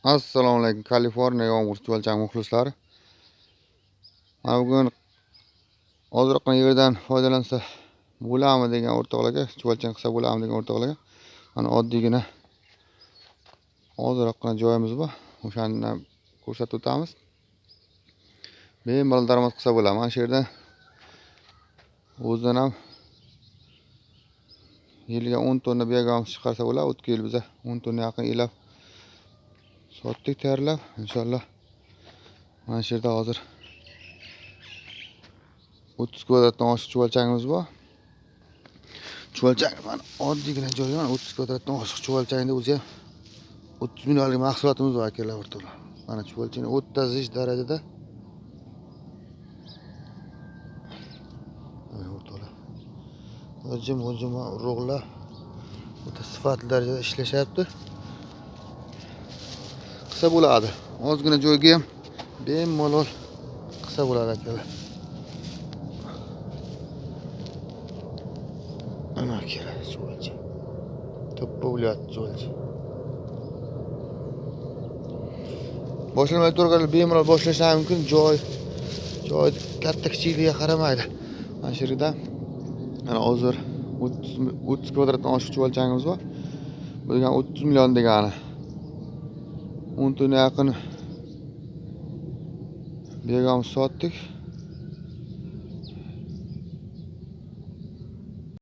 Assalomu alaykum, Kaliforniya yomg'ir chuvalchang muxlislari. Mana bugun ozroqgina yerdan foydalansa bo'ladimi degan o'rtoqlarga, chuvalchang qilsa bo'ladimi degan o'rtoqlarga mana oddiygina ozroqgina joyimiz bor, o'shandan ko'rsatib o'tamiz. Bemalol daromad qilsa bo'ladi. Mana shu yerdan o'zidan ham yiliga 10 tonna biyagom chiqarsa bo'ladi. O'tgan yil biza 10 tonna yaqin elab sotdik, tayyorlab. Inshaalloh mana shu yerda hozir 30 kvadratdan oshiq chuvalchangimiz bor. Chuvalchang mana oddiygina joyga mana 30 kvadratdan oshiq chuvalchangda o'zi ham 30 millionlik mahsulotimiz bor, akalar, o'rtoqlar. Mana chuvalchangni o'tkazish darajada. Mana o'rtoqlar. G'ijim-g'ijim urug'lar o'ta sifatli darajada ishlashyapti. Qilsa bo'ladi. Ozgina joyga ham bemalol qilsa bo'ladi, akalar. Ana akalar, chuvalchang. To'ppa bo'lyapti chuvalchang. Boshlamay turganlar bemalol boshlashlari mumkin. Joy katta kichikligiga qaramaydi. Mana shu yerda mana hozir 30 kvadratdan oshiq chuvalchangimiz bor. Bu degan 30 million degani. 10 tonna yaqin begom sotdik.